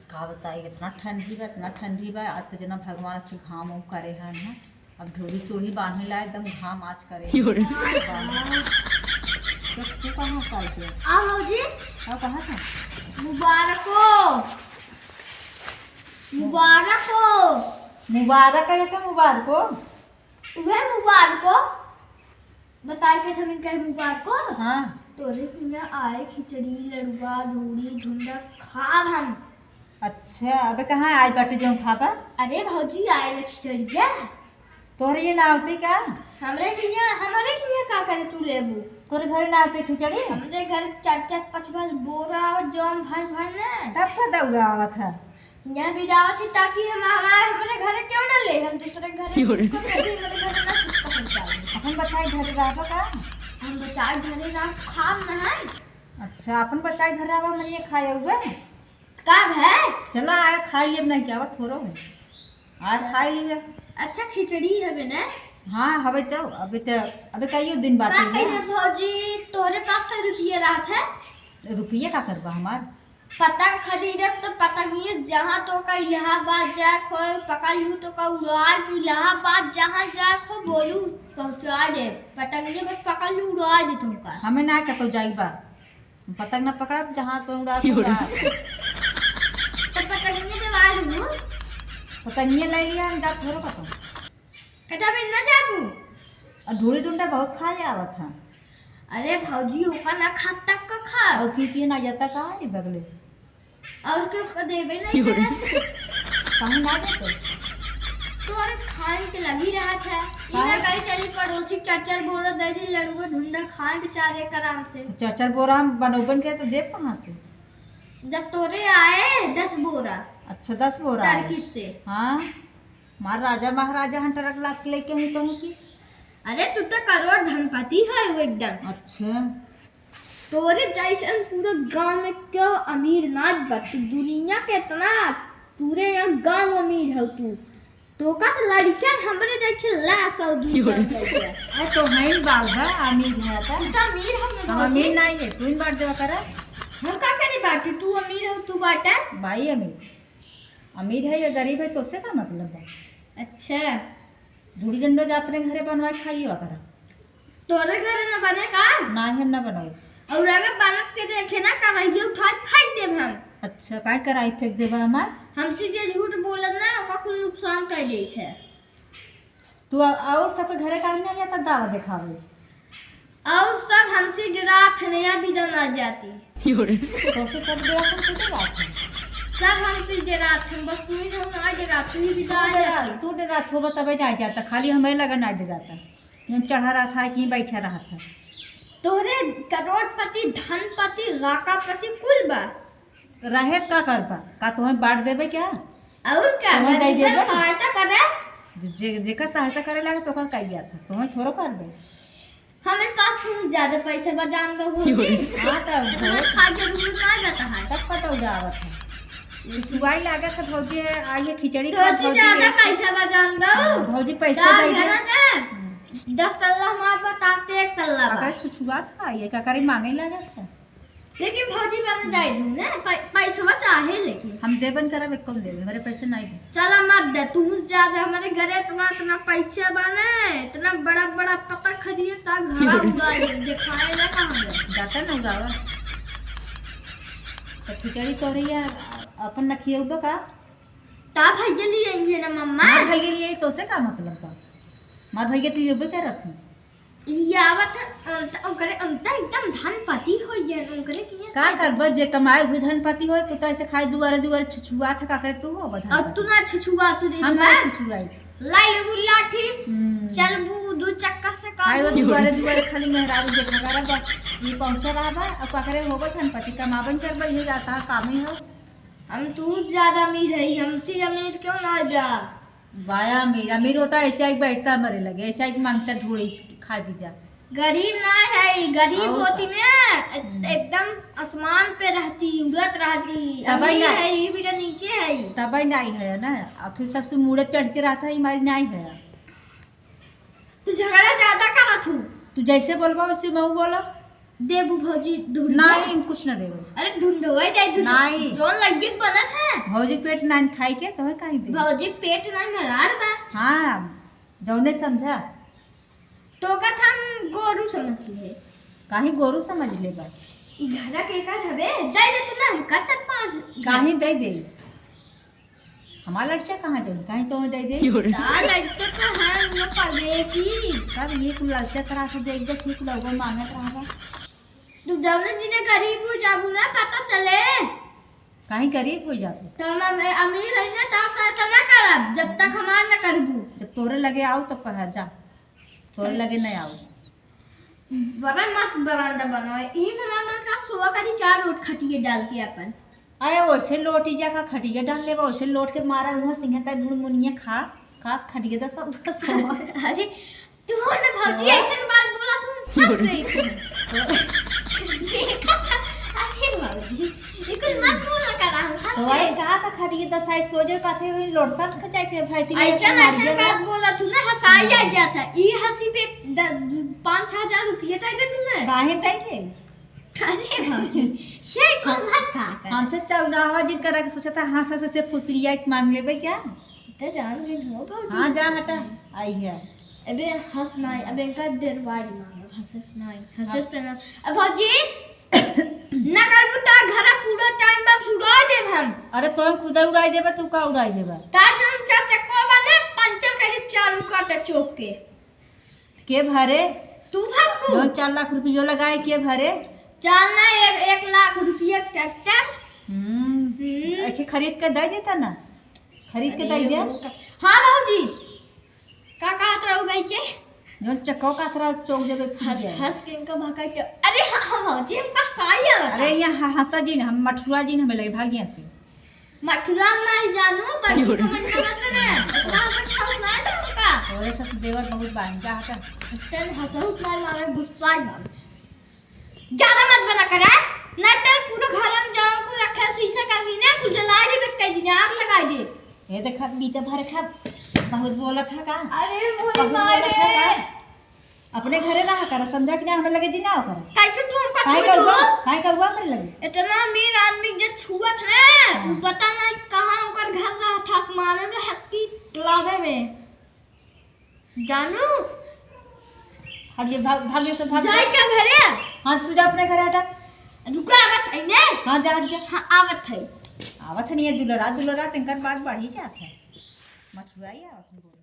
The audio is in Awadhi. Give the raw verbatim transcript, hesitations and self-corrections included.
का बताई, इतना ठंडी बा, इतना ठंडी बा। आज तो जना भगवान अच्छे घाम उम करे हैं ना। अब ढोरी चोरी बांधे ला, एकदम घाम आज करे। यो रे। तो तू कहाँ साल के? आ भौजी। आ, कहाँ था? मुबारक हो। मुबारक हो। मुबारक है, क्या मुबारक हो? उहे मुबारको। बताए के हम इनका मुबारको। हाँ। तोरे हियाँ आए खिचड़ी, लड़ुआ, धूड़ी, ढुंडा खाब हम। अच्छा, अबे कहाँ आज बाटे जौन खाबा? अरे भौजी, आए ना खिचड़िया। तोरे ये ना होते का? हमरे हियाँ, हमरे हियाँ का करे तू लेबू? तोरे घरे ना होते खिचड़ी? हमरे घर चार चार पाँच पाँच बोरा आवत जौन भर भर ना। तब का दौड़ा आवत है? यहाँ भी जावत ही ताकि हम, हमारे, हमरे घरे क्यों ना ले, हम दूसरे घरे यो रे। कुछ कर दी, हमरे घरे ना कुछ पहुँचावे। अपन बचाई धरे रहबा का? हम बचाई धरे रह खाब ना है। अच्छा, अपन बचाई धरे रहबा, हमरे ये खाए हुए? का है? चला आया, खाई लियब नहीं क्या, थोड़ो है। आ, खाई लिया। अच्छा, खिचड़ी हवे ना? हाँ, हवे तो, अबे तो, अबे कईयो दिन बाटे का है। कहे भौजी, तोरे पास का रुपया रहत है? रुपया का करबा हमार? पतंग खरीदत तो पतंगिये जहाँ तोका इलाहाबाद जाए खोए, पकड़ लू तोका उड़ाए के इलाहाबाद जहाँ जाए खो बोलू पहुँचा दे। पतंगिये बस पकड़ लू उड़ाए दे तोका। हमें ना कतो जाइबा। पतंग ना पकड़ब जहाँ तो उड़ा के उड़ा। तो पतंगिये देवा लू। पतंगिये ले लिया हम जात घरो पतंग। कटा में ना जाबू? और ढूढ़ी ढूंढा बहुत खाए आवत है। अरे भौजी, ओका ना खाब तब का खाब? और की की ना जाता का रे बगले? और के को देबे नहीं करे। कहूँ ना देते। तोरे खाए के लगी रहा था। इना कहीं चली पड़ोसी चचर बोरा दे दी लड़ुआ ढूंढा खाए बेचारे एक आराम से। तो चचर बोरा हम बनोबन के तो देब कहाँ से? जब तोरे आए दस बोरा। अच्छा, दस बोरा आए। टर्किट से। हाँ। मार राजा महाराजा हन ट्रक लाद के लेके आई तोहूँ की। अरे तू तो करोड़ धनपति है वो एकदम। अच्छा। तोरे जैसन पूरा गांव में क्यों अमीर ना बा? तू दुनिया के इतना पूरे यहाँ गांव अमीर हो तू। तोका तो लड़कियन हमरे जैसे लाश हो दुनिया में। अरे तो है बाल बा, अमीर है ता। तू तो अमीर हो हम अमीर नहीं है, तू ही बांट देवा करा। हम का करे बाटी, तू अमीर हो, तू बाटा। भाई अमीर। अमीर है या गरीब है, तोसे का मतलब बा? अच्छा। ढूढ़ी ढूंढा जा अपने घरे बनवा के खाइए वगैरह। तोरे घरे न बने का? ना, हम ना बनाओ। और अगर बनत के देखे ना, कढ़ाई उठा के फेंक देब हम। अच्छा, काय कढ़ाई फेंक देबा हमार? हमसे जे झूठ बोलत ना, ओका कुल नुकसान कर देत है। तू आ-, और सबके घरे काहे ना जाता दावा देखावे? और सब हमसे डरात है, नया विदा ना जाती। यो रे। तोसे सब डरात है, तू डरात है? सब हमसे डरात है, बस तू ही हम ना डरात, तू ही विदा तू आ डरा-, जाती। तू डरात हो, तबे ना जाता, खाली हमारे लगा ना डराता। जौन चढ़ा रहा था कि बैठा रहा था। तोहरे करोड़पति, धनपति, लाखापति कुल बा। रहे का करबा? का तोहे बांट देबे क्या? और क्या? तोहे दे गरीबन देबे? सहायता करे। जे, जे, जेकर सहायता करे लागे तो ओकर कइया था। तोहे थोड़ो करबे। हमरे पास बहुत ज्यादा पैसा बा, जान दो भौजी। हाँ, तो इतना बहुत। खा जरूरत ना जाता है। तब का तो उड़ावत है। छुआई लागत है भौजी है, आई है खिचड़ी तो खा अच्छी भौजी ज्यादा है। पैसा बा, जान दो। हाँ, भौजी पैसा दाल दे दे। है ना? हम्म। दस तल्ला हमारे बताते एक तल्ला बा। अगर छुछुआत है, ये का करी मांगे लागत है। लेकिन भौजी बन जाए दू ना, पै-, पैसवा चाहे लेकिन। हम देबन करब, एको देबे, हमरे पैसे नहीं दे। चला मत दे, तू जा, जा, हमरे घरे इतना, इतना पैसे बने, इतना बड़ा, बड़ा पता खरीदे, ता घरा उड़ा दे, दिखाए ना कहाँ है। जाता ना उड़ावा। तो खिचड़ी तो रही है, अपन न खियउबा का? ता भैया लिए आई है ना मम्मा। मार भैया लिए आई, तो से का मतलब बा? मार भैया तो लिए करत है। लियावत है, अंत-, ओकरे अंदर एकदम धनपति हो गया, ओकरे किए का से करबा, जे कमाए हुए धनपति होए, तू तो ऐसे खाए दुआरे दुआरे छुछुआत है, का करे तू हो बा अब तू धनपति? ना छुछुआ, तू देख हम ना ना। छुछुआई। लाई लेबू लाठी, हम्म। चलबू दू चक्का से खाए वो काबू। दुआरे दुआरे खाली मेहरारू देखा करा बस, ये पहुंचा रहा बा, अब का करे होबा धनपति, कमाबन करबा, ये जाता है काम ही हो। हम तू ज्यादा अमीर है, हमसे अमीर क्यों ना जा? बाया अमीर, अमीर होता ऐसे आई बैठता मरे लगे, ऐसे आई मांगता ढोड़ी खाए पी जा। गरीब ना है, गरीब और होती का? ना, ए-, हम्म। एकदम आसमान पे रहती, उड़त रहती। तबे अमीर ना। है, ये बेटा नीचे है। तबे नहीं है ना, और फिर सबसे मुड़े चढ़ के रहता है, हमारी नहीं है। तू झगड़ा ज्यादा करत हूँ। तू जैसे बोलबा वैसे मैं बोलब। देबू भौजी, ढूंढ नहीं, ले। हम कुछ ना देबे। अरे ढूंढो, वही दे ढूंढो। नहीं। जौन लड़की के बनत है। भौजी पेट नान खाई के, तोहे काहे दे? भौजी पेट नान हरार बा। हाँ, जौने समझा। तो का हम गोरू समझ ले। काहे गोरू समझ ले बा? ई घरा के का हवे? दे दे तू ना, हमका चार पाँच। काहे दे दे? हमार लड़किया कहाँ जाई? कहीं तो दे दे। का लड़के तो हैं, वो परदेसी। तब ये कुल ललचत रहा से देख देख, ये कुल लोगों मांगत रहा बा। तू जौने दिने गरीब हो जाबू ना, पता चले। काहे गरीब हो जाबू? तो हम अमीर है ना, तो सहायता ना करब, जब तक हमार ना करबू। जब तोरे लगे आओ, तब कहा जा। तोरे लगे नहीं आओ। बड़ा मस्त बरामदा बना है। ई भला मन का सोआ करी क्या लोट खटिए डाल के अपन? अरे वैसे लोटी जा का खटिए डाल लेबा, वैसे लोट के मारा हुआ सिंह का धुड़ मुनिया खा, खा खटिए दस सब सोआ। अरे तू हो ना भौजी, सोआ? ऐसन बात बोला तू हंस रही थी। देखा? अरे भौजी, ये कुछ मत बोला करा, हम हंस तो रहे। आई कहा था खटिए दस आई सो जाए, कहते हुए लोटता था जाए के भैंसी ने ऐसा ना मार ऐसा दिया बात ना। बोला तू ना, हंसाई आ गया था। ई हंसी पे द-, पाँच छह हजार रुपये दे दे तू ना। काहे दे दे? अरे भौजी, ये कौन बात कहा कर? हमसे चौराहा जिद करा के सोचा था, हाँ, सस से फुसरिया के मांग लेबे क्या? तो जान गई हो भौजी। हाँ, जा हटा, आई है। अबे हंस नहीं, अबे इनका डरवाई मांगो, हंस, हंस नहीं, हंस, हाँ। हंस पे ना। अब भौजी, ना करबू तो घर पूरा टाइम बम उड़ाई देब हम। अरे तो हम खुदा उड़ाई देबे, तू का उड़ाई देबे? ता जौन चार चक्का बने, पंचर कर दे चारों काटे चौक के। के भरे? तू भरबू? जौन चार लाख रुपयो लगाए, के भरे? चार ना, एक, एक लाख रुपये ट्रैक्टर। हम्म। हम्म। एके खरीद के दे देता ना, खरीद के अरे दे दे। वो का-, हाँ भौजी, का कहत रहू भाई के? जौन चक्का कहत रहा चौक देबे फूट हंस, जाए। हंस के इनका भगा के, अरे हाँ, हाँ भौजी, हम का साई आवत अरे है। यहाँ ह-, हंसा जी ने, हम मठुरा जी ने हमें लगे भागिया से। मथुरा नहीं जानू, बल्कि समझ में मत लेने। इतना हंसत खाऊ ना है तुमका। तोरे सस देवर बहुत बानी, जा हटा। तेल हंसहुत मार मारे गुस्सा ही मार। ज्यादा मत बना करे, नहीं तो पूरा घर में जाओ को रखे शीशे का गिने, कुछ जला दे, कई दिन आग लगा दे। ये देखा, बीते भर खा, बहुत बोलत है का? अरे, बहुत बोलत है का? अपने घरे रहा कर, समझा कि नहीं, हमरा लगे जी ना हो कर। कैसे तू हमका काहे छुई कौआ? तू? काहे कौआ हमरे लगे? इतना अमीर आदमी जे छुअत है, हाँ। तू पता नहीं कहाँ ओकर घर रहा था, आसमाने में हत्ती तालाबे में। जानू? हट ये, भाग, भाग ये से, भाग जाए ये। क्या घरे? हाँ, तू जा अपने घरे हटा। रुका, आवत है ने? हाँ, जा, हट जा। हाँ, आवत है। आवत नहीं है, दुलरा, दुलरा, तिनकर बात बढ़ी जात है। मथुराई आवत है।